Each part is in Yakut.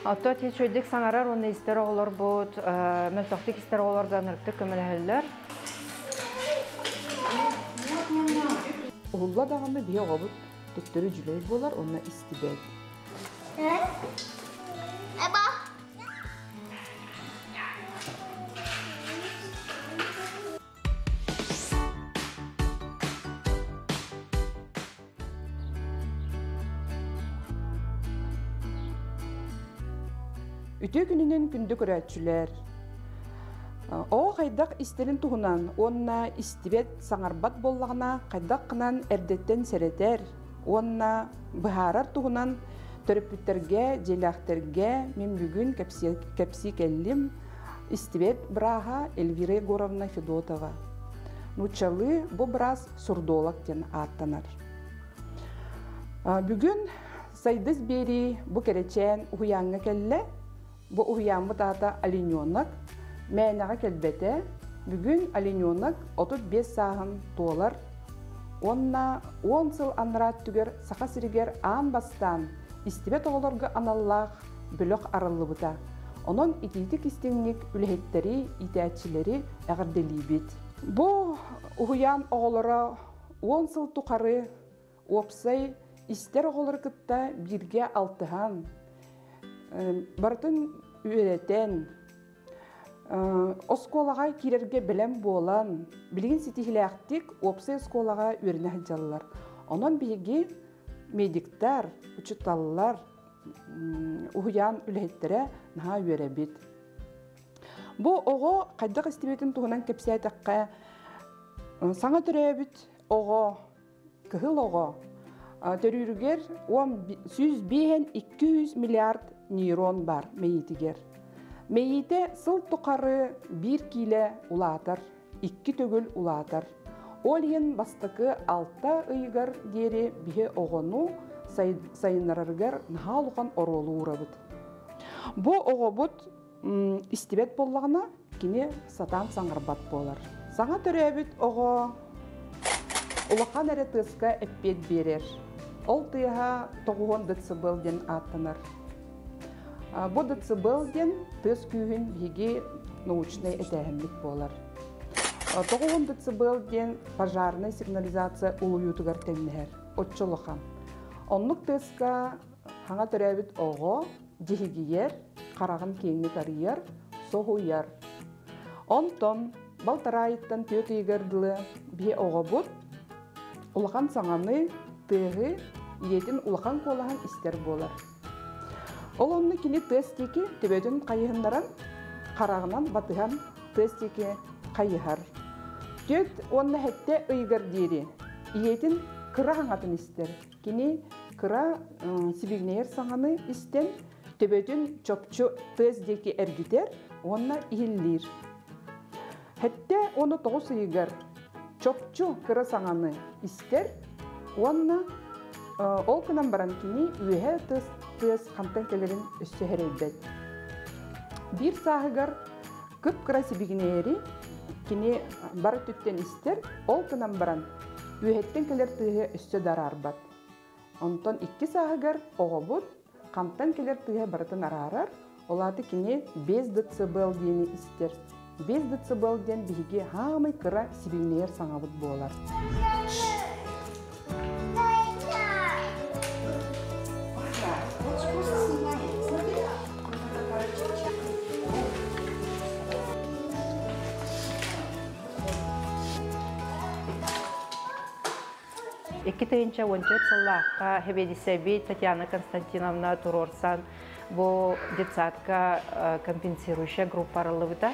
Оттон үчүгэйдик саҥарар уонна истэр оҕолорбут, мөлтөхтүк истэр оҕолорго ынырыктык көмөлөһөллөр. Уһулла даҕаны биһи оҕобут төттөрү дьүлэй буолар уонна истибэт. Үтүө күнүнэн күндү көрөөччүлэр! Оҕо хайдах истэрин туһунан уонна истибэт, саҥарбат буоллаҕына хайдах гынан эрдэттэн сэрэтэр уонна быһаарар туһунан төрөппүттэргэ, дьиэлээхтэргэ мин бүгүн кэпсии кэллим. Истибэт бырааһа Эльвира Егоровна Федотова. Нууччалыы бу быраас сурдолог диэн ааттанар. Бүгүн Сайдыс биэрии бу кэрэчээн уһуйааҥҥа кэллэ. Бу уһуйааммыт аата Олененок. Мээнэҕэ кэлбэтэ. Бүгүн Олененок 35 сааһын туолар уонна 10 сыл анараа өттүгэр Саха сиригэр аан бастаан истибэт оҕолорго аналлаах бөлөх арыллыбыта. Онон итиитик-истиҥник үлэһиттэри, иитээччилэри эҕэрдэлиибит. Бу уһуйаан оҕолоро 10 сыл тухары уопсай истэр оҕолору кытта бииргэ алтыһан, барытын үөрэтэн, оскуолаҕа киирэргэ бэлэм буолан, билигин ситиһиилээхтик уопсай оскуолаҕа үөрэнэ сылдьаллар. Онон биһиги медиктар, учууталлар, уһуйаан үлэһиттэрэ наһаа үөрэбит. Бу оҕо хайдах истибитин туһунан кэпсээтэххэ, саҥа төрөөбүт оҕо, кыһыл оҕо төрүүрүгэр 105 200 миллиард нейрон бар мэйиитигэр. Мэйиитэ сыл тухары биир киилэ улаатар, икки төгүл улаатар. Ол иһин бастакы 6 ыйыгар диэри биһи оҕону сайыннарарыгар наһаа улахан оруолу уурабыт. Бу оҕобут истибэт буоллаҕына, кини сатаан саҥарбат буолар. Саҥа төрөөбүт оҕо улахан эрэ тыаска эппиэт биэрэр. Ол тыаһа тоҕуһуон децибел диэн ааттанар. Бу децибел диэн тыас күүһүн биһиги научнай этээһиммит буолар. 90 децибел диэн пожарнай сигнализация улуйуутугар тэҥнэһэр, оччо улахан. Оннук тыаска хаҥа төрөөбүт оҕо дьиһигийэр, хараҕын киэҥник арыйар, соһуйар. Онтон балтараайыттан түөрт ыйыгар дылы биһи оҕобут улахан саҥаны, тыаһы, ийэтин улахан куолаһын истэр буолар. Ол онно кини тыас диэки төбөтүн хайыһыннаран, хараҕынан батыһан тыас диэки хайыһар. Түөрт уонна сэттэ ыйыгар диэри ийэтин кыра хаҥатын истэр. Кини кыра сибигинэйэр саҥаны истэн, төбөтүн чопчу тыас диэки эргитэр уонна иһиллиир. 79 ыйыгар чопчу кыра саҥаны истэр уонна ол гынан баран кини үөһэ тыас хантан кэлэрин өссө сэрэйбэт. Биир сааһыгар кып-кыра сибигинэйэри кини бары өттүттэн истэр, ол гынан баран үөһэттэн кэлэр тыаһы өссө да араарбат. Онтон икки сааһыгар оҕобут хантан кэлэр тыаһа барытын араарар, ол аата кини 5 децибел диэни истэр. 5 децибел диэн биһиги хаамай кыра сибиҥнэйэр саҥабыт буолар. 2014 сыллаахха сэбиэдиссэйбит Татьяна Константиновна туруорсан бу детсадка компенсирующая группа арыллыбыта.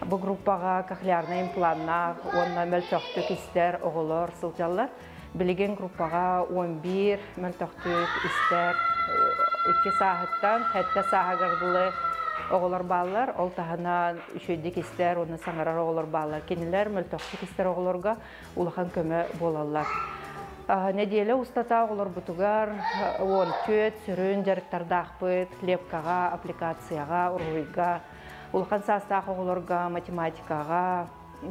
Бу группаҕа кохлеарнай импланнаах уонна мөлтөхтүк истэр оҕолор сылдьаллар. Билигин группаҕа 11 мөлтөхтүк истэр икки сааһыттан сэттэ сааһыгар дылы оҕолор бааллар. Ол таһынан үчүгэйдик истэр уонна саҥарар оҕолор бааллар. Кинилэр мөлтөхтүк истэр оҕолорго улахан көмө буолаллар. Нэдиэлэ устата оҕолорбутугар 14 сүрүн дьарыктардаахпыт лепкаҕа, аппликацияҕа, уруһуйга, улахан саастаах оҕолорго математикаҕа,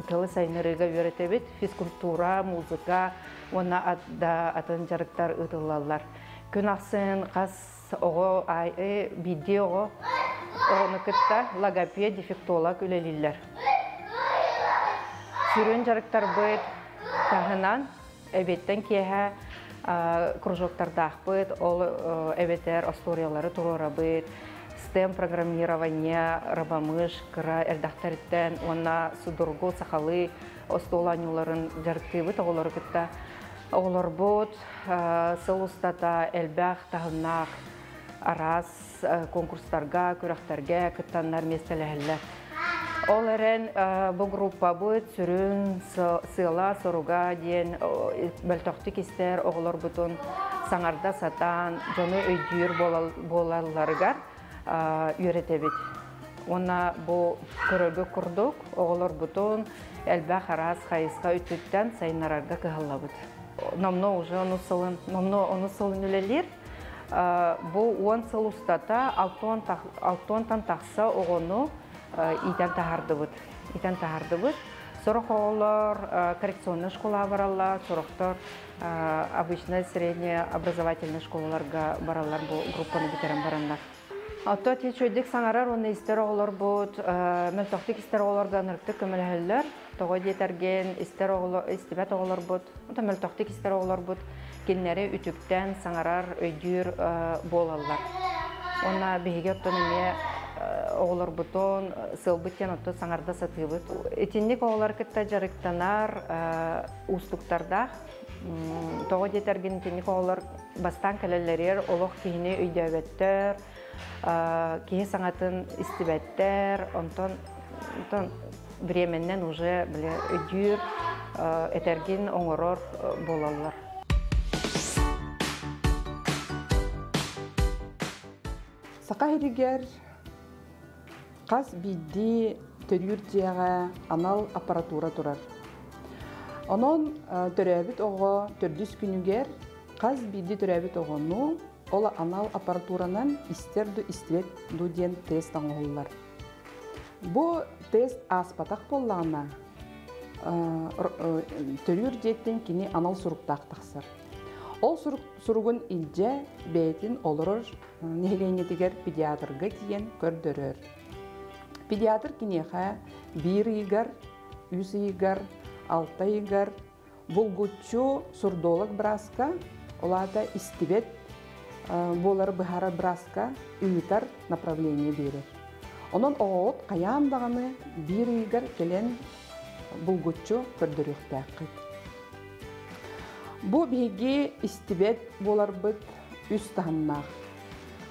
тылы сайыннарыыга үөрэтэбит, физкультура, музыка уонна да атын дьарыктар ыытыллаллар. Күн ахсын хас оҕо биирдии оҕо оҕону кытта логопед, дефектолог үлэлииллэр. Сүрүн дьарыктарбыт таһынан эбиэттэн киэһэ кружоктардаахпыт, ол эбэтэр остуоруйалары туруорабыт, STEM программирование, робомыш кыра эрдэхтэриттэн уонна судургу сахалыы остуол оонньууларын дьарыктыыбыт оҕолору кытта. Оҕолорбут сыл устата элбэх таһымнаах араас конкурстарга, күрэхтэргэ кыттаннар миэстэлэһэллэр. Ол эрэн бу группабыт сүрүн сыала-соруга диэн мөлтөхтүк истэр оҕолорбутун саҥарда сатаан дьону өйдүүр буолалларыгар үөрэтэбит. Уонна бу көрөргө курдук оҕолорбутун элбэх араас хайысха өттүттэн сайыннарарга кыһаллабыт. Номно уже ону сылын, номно ону сылын үлэлиир. Бу 10 сыл устата алтонтан тахса оҕону иитэн таһардыбыт. Иитэн таһардыбыт. Сорох оҕолор коррекционный школа бараллар, сорохтор обычная средняя образовательная школаларга бараллар бу группаны бүтэрэн бараннар. Оттон үчүгэйдик саҥарар уонна истэр оҕолорбут мөлтөхтүк истэр оҕолорго ынырыктык көмөлөһөллөр. Тоҕо диэтэргин, истэр оҕолор, истибэт оҕолорбут, оттон мөлтөхтүк истэр оҕолорбут кинилэри үтүктэн саҥарар, өйдүүр буолаллар. Уонна биһиги оттон эмиэ оҕолорбутун сыалбыт диэн оттон саҥарда сатыыбыт. Итинник оҕолор кытта дьарыктанар уустуктардаах. Тоҕо диэтэргин, итинник оҕолор бастаан кэлэллэригэр олох киһини өйдөөбөттөр, киһи саҥатын истибэттэр, онтон онтон временнэн уже били өйдүүр, этэргин оҥорор буолаллар. Саха сиригэр хас биирдии төрүүр дьиэҕэ анал аппаратура турар. Онон төрөөбүт оҕо төрдүс күнүгэр хас биирдии төрөөбүт оҕону ол анал аппаратуранан истэр ду истибэт ду диэн тест оҥоһуллар. Бу тест ааспатах буоллаҕына, төрүүр дьиэттэн кини анал суруктаах тахсар. Ол суругун илдьэ бэйэтин олорор нэһилиэнньэтигэр педиатрга тиийэн көрдөрөр. Педиатр киниэхэ биир ыйыгар, үс ыйыгар, алта ыйыгар булгуччу сурдолог бырааска, ол аата истибэт буолар быһаарар бырааска ыытар направление биэрэр. Онон оҕоҕут хайаан даҕаны биир ыйыгар кэлэн булгуччу көрдөрүөхтээххит. Бу биһиги истибэт буоларбыт үс таһымнаах.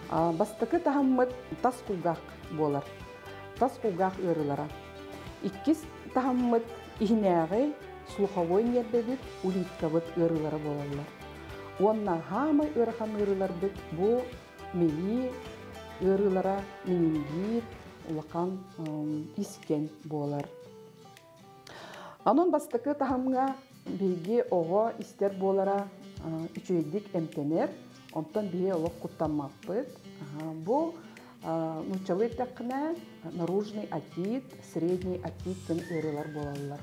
Бастакы таһыммыт тас кулгаах буолар. Тас кулгаах ыарыылара. Иккис таһыммыт иһинээҕи слуховой ньиэрбэбит, улиткабыт ыарыылара буолаллар. Уонна хаамай ыарахан ыарыыларбыт бу мэйии ыарыылара менингит, улахан искэн буолар. Онон бастакы таһымҥа биһиги оҕо истэр буолара үчүгэйдик эмтэнэр, онтон биһи олох куттаммаппыт. Бу нууччалыы эттэххинэ наружный отит, средний отит диэн ыарыылар буолаллар.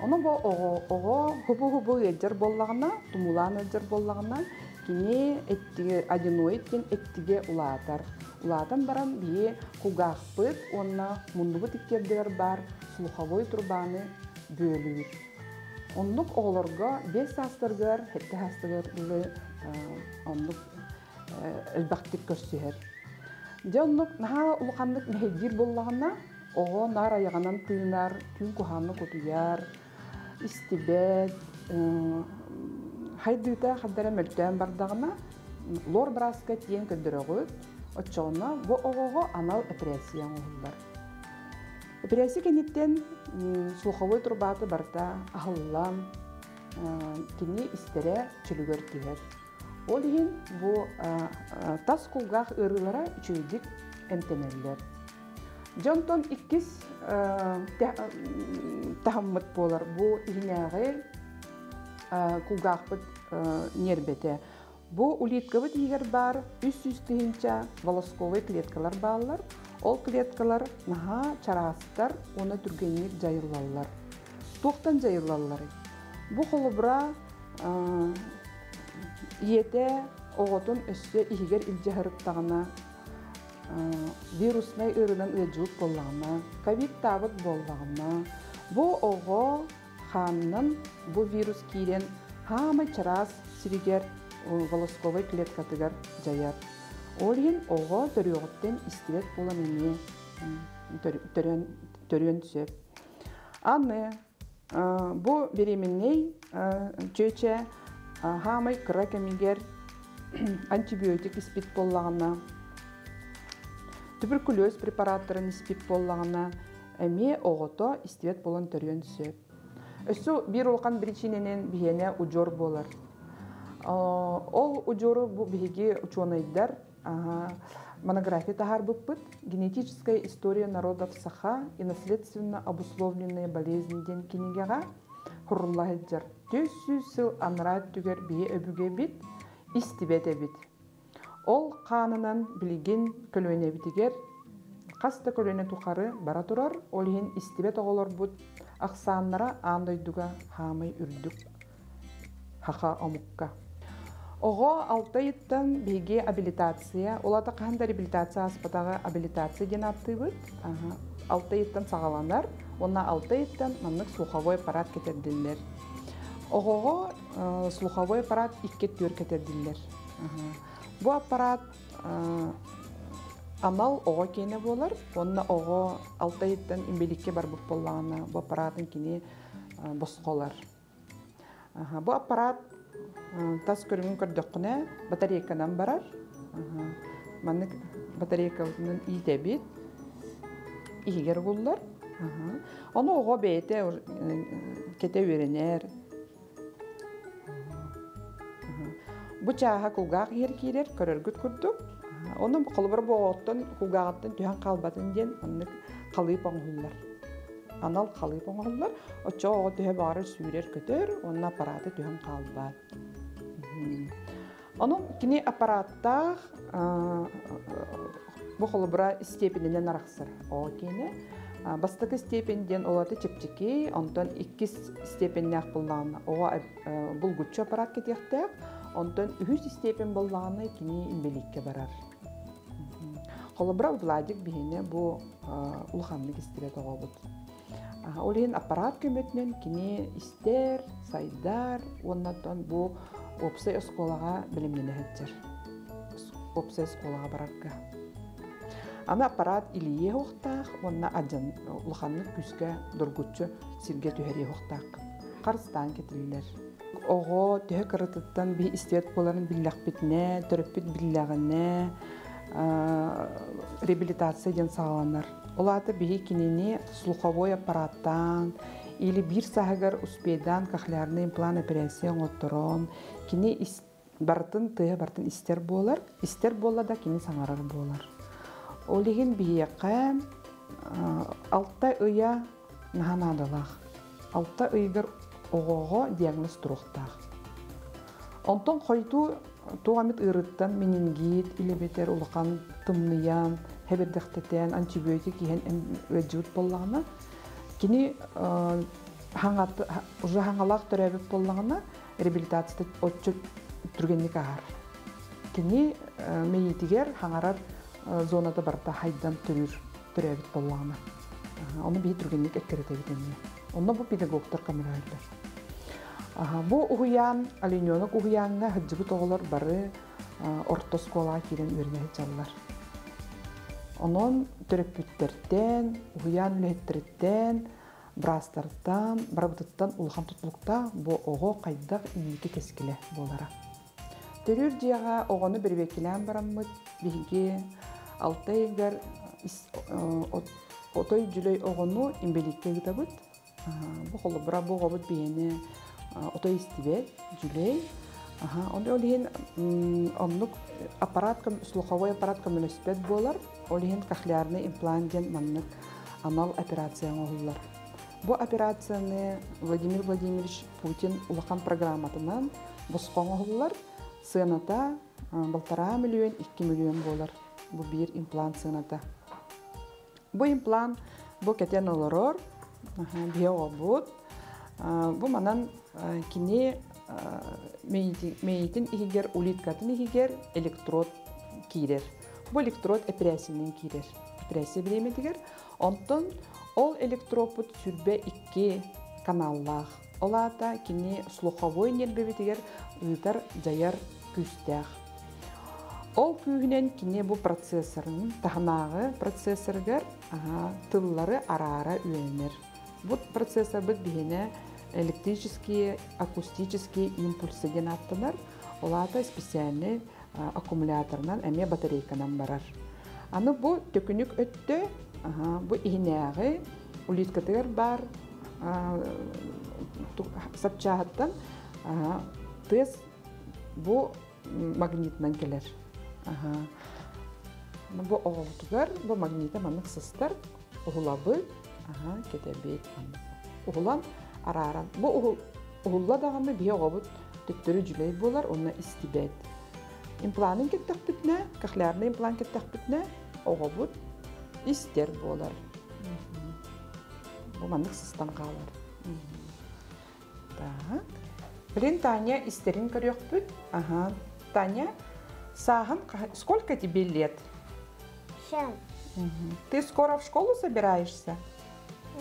Ону бу оҕо оҕо хубу-хубу ыалдьар буоллаҕына, тумулаан ыалдьар буоллаҕына, кини эттигэ аденоид диэн эттигэ улаатар. Улаатан баран биһи кулгаахпыт уонна муннубут иккиэрдигэр баар слуховой трубаны бүөлүүр. Оннук оҕолорго 5 саастарыгар, 7 саастарыгар дылы оннук элбэхтик көрсүһэр. Дьэ оннук наһаа улаханнык мэһэйдиир буоллаҕына, оҕо наар айаҕынан тыынар, түүн куһаҕаннык утуйар, истибэт, хайдыыта хардара мөлтөөн бардаҕына, лор бырааска тиийэн көрдөрөҕүт, оччоҕуна бу оҕоҕо анал эпэрээссийэ оҥоһуллар. Эпэрээссийэ кэнниттэн слуховой трубата барыта аһыллан, кини истэрэ чөлүгэр түһэр. Ол иһин бу тас кулгаах ыарыылара үчүгэйдик эмтэнэллэр. Дьонтон иккис таһыммыт буолар бу иһинээҕи кулгаахпыт ньиэрбэтэ. Бу улиткабыт иһигэр баар 300 тыһыынча волосковай клеткалар бааллар. Ол клеткалар наһаа чараастар уонна түргэнник дьайыллаллар. Туохтан дьайыллалларый? Бу холобура ийэтэ Оҕотун өссө иһигэр илдьэ сырыттаҕына, вируснай ыарыынан ыалдьыбыт буоллаҕына, ковидтаабыт буоллаҕына, бу оҕо хаанынан бу вирус киирэн хаамай чараас сиригэр волосковай клеткатыгар дьайар. Ол иһин оҕо төрүөҕүттэн истибэт буолан эмиэ төрүөн сөп. Аны бу беременнэй чүөчэ хаамай кыра кэмигэр антибиотик испит буоллаҕына, туберкулез препараттарын испит буоллаҕына, эмиэ оҕото истибэт буолан төрүөн сөп. Өссө биир улахан причинэнэн биһиэнэ удьуор буолар. Ол удьуору бу биһиги учуонайдар монография таһаарбыппыт «Генетическая история народов Саха и наследственно обусловленные болезни» диэн кинигэҕэ сурулла сылдьар. 400 сыл анараа өттүгэр биһи өбүгэбит истибэт эбит. Ол хаанынан билигин көлүөнэбитигэр хас да көлүөнэ тухары бара турар, ол иһин истибэт оҕолорбут ахсааннара аан дойдуга хаамай үрдүк хаха омукка. Оҕо алта ыйыттан биһиги абилитация, ол аата хаһан да реабилитация ааспатаҕа абилитация диэн ааттыыбыт. Алта ыйыттан саҕаланар уонна алта ыйыттан маннык слуховой аппарат кэтэрдиллэр. Оҕоҕо слуховой аппарат икки өттүгэр кэтэрдиллэр. Бу аппарат анал оҕо киэнэ буолар уонна оҕо алта ыйыттан инбэлииккэ барбыт буоллаҕына бу аппаратын кини босхолор. Бу аппарат тас көрүҥүн көрдөххүнэ батарейканан барар. Маннык батарейкабытынан иитэбит. Иһигэр угуллар. Ону оҕо бэйэтэ кэтэ үөрэнэр. Бу чааһа кулгаах иһэр киирэр, көрөргүт курдук. Ону холобур бу оҕоттон кулгааҕыттан түһэн хаалбатын диэн маннык халыып оҥоһуллар. Анал халыып оҥоһуллар. Оччоҕо оҕо төһө баҕарар сүүрэр-көтөр уонна аппараата түһэн хаалбат. Онон кини аппарааттаах бу холобура степенинэн арахсар. Оҕо киэнэ бастакы степень диэн ол аты чэпчэки, онтон иккис степеннээх буоллаҕына оҕо булгуччу аппарат кэтиэхтээх, онтон үһүс степень буоллаҕына кини инбэлииккэ барар. Холобура Владик биһиэнэ бу улаханнык истибэт оҕобут. Ол иһин аппарат көмөтүнэн кини истэр, сайдар уонна оттон бу уопсай оскуолаҕа бэлэмнэнэ сылдьар. Уопсай оскуолаҕа барарга. Аны аппарат илийиэ уохтаах уонна адьан улаханнык күүскэ доргуччу сиргэ түһэриэ уохтаах. Харыстаан кэтиллэр. Оҕо төһө кыратыттан биһи истибэт буоларын биллэхпитинэ, төрөппүт биллэҕинэ, реабилитация диэн саҕаланар. Ол аата биһи кинини слуховой аппараттаан или биир сааһыгар успейдаан кохлеарный имплант операция оҥотторон, кини барытын тыаһа барытын истэр буолар, истэр буолла да кини саҥарар буолар. Ол иһин биһиэхэ алта ыйа наһаа наадалаах. Алта ыйыгар оҕоҕо диагноз туруохтаах. Онтон хойутуу туох эмит ыарыыттан менингит или эбэтэр улахан тымныйан, хэбирдэхтэтэн, антибиотик иһэн ыалдьыбыт буоллаҕына, кини уже хаҥалаах төрөөбүт буоллаҕына, реабилитацията оччо түргэнник ааһар. Кини мэйиитигэр хаҥарар зоната барыта хайдан төрүүр төрөөбүт буоллаҕына. Ону биһи түргэнник эккирэтэбит эмиэ. Онно бу педагогтар көмөлөһөллөр. Бу уһуйаан, Олененок уһуйааҥҥа сылдьыбыт оҕолор бары орто оскуолаҕа киирэн үөрэнэ сылдьаллар. Онон төрөппүттэртэн, уһуйаан үлэһиттэриттэн, быраастартан, барыбытыттан улахан тутулуктаах бу оҕо хайдах инники кэскилэ буолара. Төрүүр дьиэҕэ оҕону бэрэбиэркэлээн бараммыт, биһиги алта ыйыгар отой дьүлэй оҕону инбэлииккэ ыытабыт. Бу холобура бу оҕобут биһиэнэ отой истибэт, дьүлэй. Ол иһин оннук аппарат, слуховой аппарат көмөлөспөт буолар. Ол иһин кохлеарный имплант диэн маннык анал операция оҥоһуллар. Бу операцияны Владимир Владимирович Путин улахан программатынан босхо оҥоһуллар. Сыаната 1,5 миллион, 2 миллион буолар. Бу биир имплант сыаната. Бу имплант бу кэтэн олорор, биһи оҕобут. Бу манан кини Мэйиитин иһигэр, улиткатын иһигэр электрод киирэр. Бу электрод эпэрээссийэнэн киирэр. Эпэрээссийэ бириэмэтигэр. Онтон ол электроппут 22 каналлаах. Ол аата кини слуховой ньиэрбэбитигэр ыытар, дьайар күүстээх. Ол күүһүнэн кини бу процессорын таһынааҕы процессорыгар тыллары араара үөрэнэр. Бу процессорбыт биһиэнэ электрические, акустические импульсы диэн ааттанар. Ол аата специальный аккумуляторынан эмиэ батарейканан барар. Аны бу төкүнүк өттө бу иһинээҕи улиткатыгар баар сапчааһыттан тыас бу магнитынан кэлэр. Бу оҕобутугар бу магнита маннык сыстар, уһулабыт, кэтэбит. Уһулан арааран. Бу уһулла даҕаны биһи оҕобут төттөрү дьүлэй буолар уонна истибэт. Импланын кэттэхпитинэ, кохлеарный имплант кэттэхпитинэ, оҕобут истэр буолар. Бу маннык сыстан хаалар. Так. Блин, Таня истэрин көрүөхпүт. Ага. Таня, сааһын сколько тебе лет? 7. Угу. Ты скоро в школу собираешься?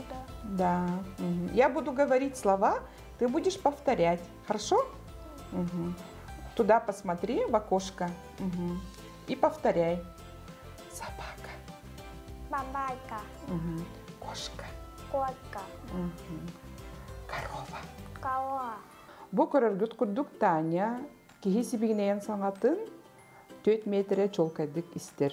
Да. Да. Угу. Я буду говорить слова, ты будешь повторять. Хорошо? Угу. Туда посмотри, в окошко. Угу. И повторяй. Собака. Бабайка. Угу. Кошка. Кошка. Угу. Корова. Корова. Бу көрөргүт курдук Таня киһи сибигинэйэн саҥатын 4 метрэ чуолкайдык истэр.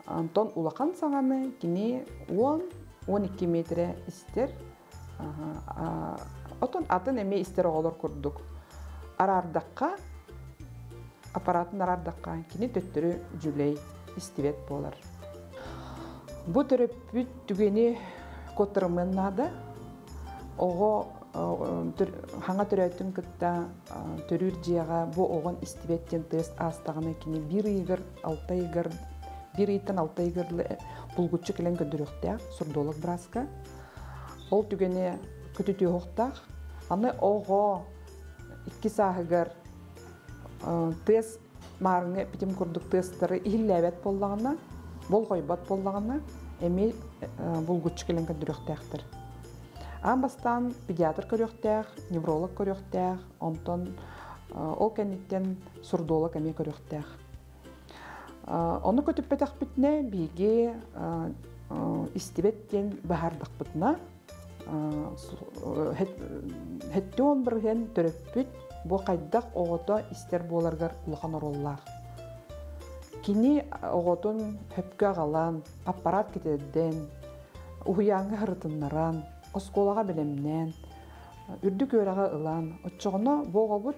Онтон улахан саҥаны кини 10-12 метрэ истэр. Отон атын эмиэ истэр оҕолор курдук. Араардахха, аппаратын араардахха кини төттөрү дьүлэй истибэт буолар. Бу төрөппүт түгэни куоттарымыан наада. Оҕо хаҥа төрөөтүн кытта төрүүр дьиэҕэ бу оҕон истибэт диэн тыас аастаҕына кини биир ыйыгар, алта ыйыгар, биир ыйтан алта ыйыгар булгуччу кэлэн көрдөрүөхтээх сурдолог бырааска. Ол түгэни көтүтүөхтаах. Аны оҕо икки сааһыгар тыас маарыҥҥа эппитим курдук тыастары иһиллээбэт буоллаҕына, болҕойбот буоллаҕына, эмиэ булгуччу кэлэн көрдөрүөхтээхтэр. Аан бастаан педиатр көрүөхтээх, невролог көрүөхтээх, онтон ол кэнниттэн сурдолог эмиэ көрүөхтээх. Ону көтүппэтэхпитинэ биһиги истибэт диэн быһаардахпытына, 70% төрөппүт бу хайдах оҕото истэр буоларыгар улахан оруоллаах. Кини оҕотун хөпкө аҕалан, аппарат кэтэрдэн, уһуйааҥҥа һырытыннаран, оскуолаҕа бэлэмнээн, үрдүк үөрэҕи ылан, оччоҕуна бу оҕобут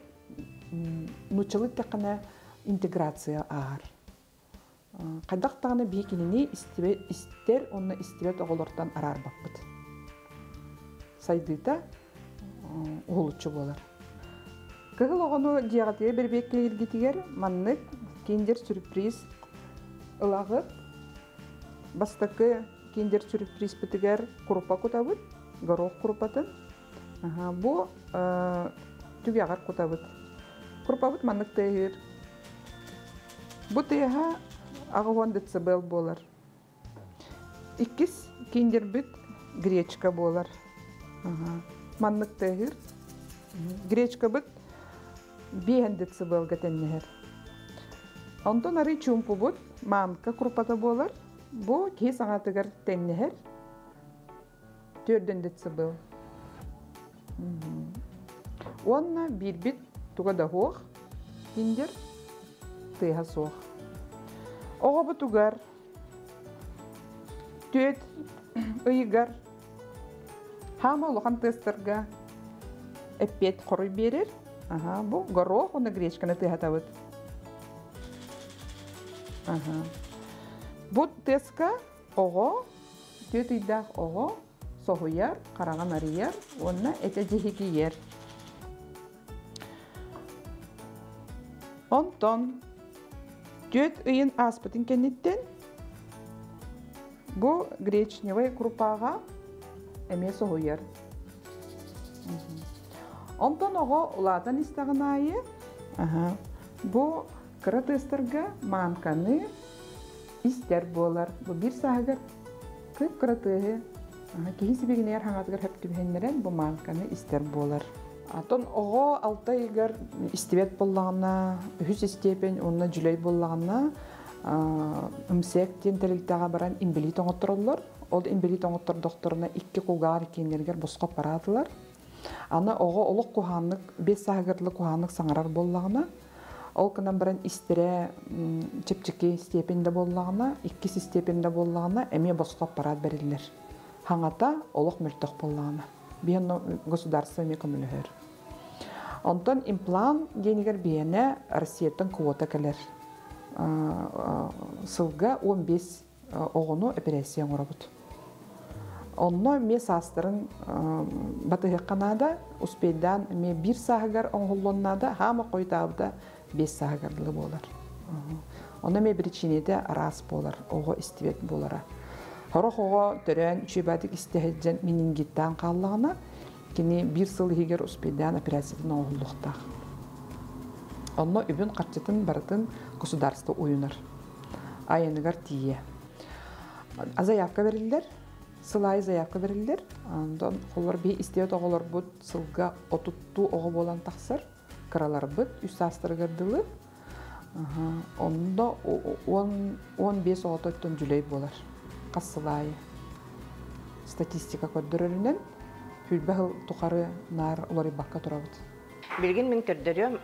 нууччалыы эттэххинэ интеграция ааһар. Хайдах даҕаны биһи кинини истэр уонна истибэт оҕолортон араарбаппыт. Сайдыыта уһулуччу буолар. Кыһыл оҕону дьиэҕитигэр бэрэбиэркэлииргитигэр маннык киндер-сюрприз ылаҕыт. Бастакы киндер-сюрпризпытыгар курупа кутабыт, горох курупатын. Бу түгэҕэр кутабыт. Курупабыт маннык тыаһыыр. Бу тыаһа 80 децибел буолар. Иккис киндербит гречка буолар. Маннык тыаһыыр. Гречкабыт 5 децибелга тэннэһэр. Онтон арый чуумпубут манка крупата буолар. Бу киһи саҥатыгар тэҥнэһэр. 4 децибел. Уонна биирбит туга да суох, киндер тыаһа суох. Оҕобутугар түөт ыйыгар хаама улахан тыастарга эппиэт хоруй биэрэр. Аха, бу горох уонна гречканы тыаһатабыт. Аха. Бу тыаска оҕо, түөт ыйдаах оҕо соһуйар, хараҕын арыйар уонна этэ дьиһигийэр. Онтон түөт ыйын ааспытын кэнниттэн бу гречневай крупаҕа эмиэ соһуйар. Онтон оҕо улаатан истэҕин аайы бу кыра тыастарга маанканы истэр буолар. Бу биир сааһыгар кып-кыра тыаһы киһи сибигинэйэр хаҥатыгар хөп түбэһиннэрэн бу маанканы истэр буолар. Атын оҕо алта ыйыгар истибэт буоллаҕына, үһүс истиэпэн уонна дьүлэй буоллаҕына, МСЭК диэн тэрилтэҕэ баран инбэлиит оҥоттороллор. Ол инбэлиит оҥоттордохторуна икки кулгааҕар иккиэннэригэр босхо аппараатылар. Аны оҕо олох куһааннык, биэс сааһыгар дылы куһааннык саҥарар буоллаҕына, ол гынан баран истэрэ чэпчэки степень да буоллаҕына, иккис степень да буоллаҕына, эмиэ босхо аппараат бэриллэр. Хаҥата олох мөлтөх буоллаҕына. Биһиэн государство эмиэ көмөлөһөр. Онтон имплант диэнигэр биһиэнэ Россияттан квота кэлэр. Сылга 15 оҕону эпэрээссийэ оҥоробут. Онно эмиэ саастарын батыһыахха наада, успейдаан эмиэ биир сааһыгар оҥоһуллуон наада, хаама хойутаабыта биэс сааһыгар дылы буолар. Онно эмиэ биричиинэтэ араас буолар, оҕо истибэт буолара. Сорох оҕо төрөөн үчүгэйдик истэ сылдьан менингиттаан хааллаҕына, кини биир сыл иһигэр успейдаан операциятын оҥоһуллуохтаах. Онно үбүн-харчытын барытын государство уйунар. Айаныгар тиийэ. Заявка бэриллэр, сыл аайы заявка бэриллэр. Онтон холлор биһи истибэт оҕолорбут сылга отуттуу оҕо буолан тахсар. Кыраларбыт үс саастарыгар дылы. Онно 15 оҕототтон дьүлэй буолар. Хас сыл аайы. Статистика көрдөрөрүнэн, сүүрбэ сыл тухары наар уларыйбакка турабыт. Билигин мин көрдөрүөм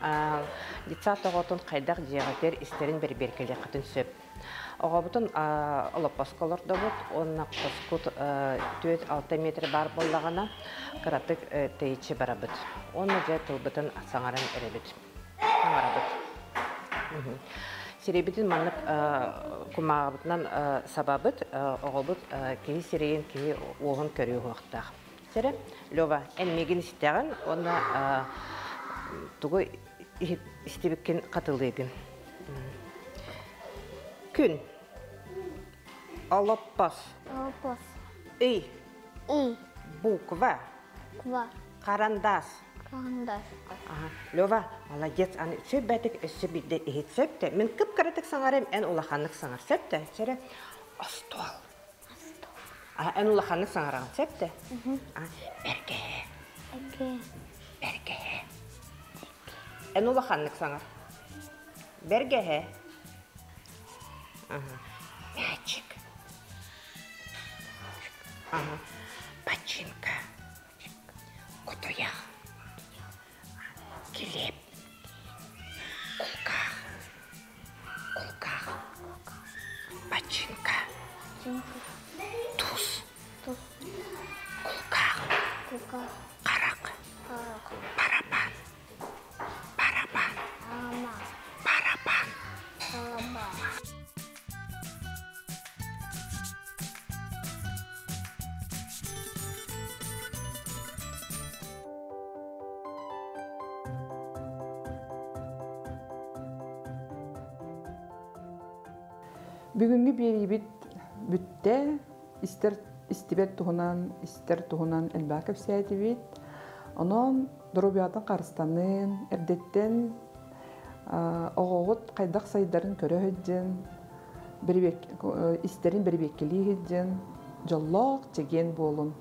детсад оҕотун хайдах дьиэҕитигэр истэрин бэрэбиэркэлиэххитин сөп. Оҕобутун олоппоско олордобут уонна хоскут 4-6 метр баар буоллаҕына кыратык тэйиччи барабыт. Уонна дьэ тылбытын саҥаран эрэбит. Саҥарабыт. Сирэйбитин маннык кумааҕыбытынан сабабыт, оҕобут киһи сирэйин, киһи уоһун көрүө уһуохтаах. Сэрэ, Лёва, эн миигин истэҕин уонна тугу истибиккин хатылыыгын. Күн. Олоппос. Олоппос. Ый. Ый. Буква. Ква. Карандас. Карандас. Ага. Лёва, молодец. Аны сөп бэтик өссө биирдэ иһит сөп те. Мин кып-кыратык саҥарым, эн улаханнык саҥар сөп те. Сэрэ, остуол. Эн улаханнык саҥараҕын сөп да? Бэргэһэ. Бэргэһэ. Эн улаханнык саҥар. Бэргэһэ. Мячик. Починка. Кутуйах. Килиэп. Кулгаах. Кулгаах. Бачыыҥка. Туус. Кулгаах. Харах. Барабан. Барабан. Барабан. Бүгүҥҥү биэриибит бүттэ. Истэр истибэт туһунан, истэр туһунан элбэх кэпсээтибит. Онон доруобуйатын харыстанын, эрдэттэн оҕоҕут хайдах сайдарын көрө сылдьын, истэрин бэрэбиэркэлии сылдьын, дьоллоох, чэгиэн буолун.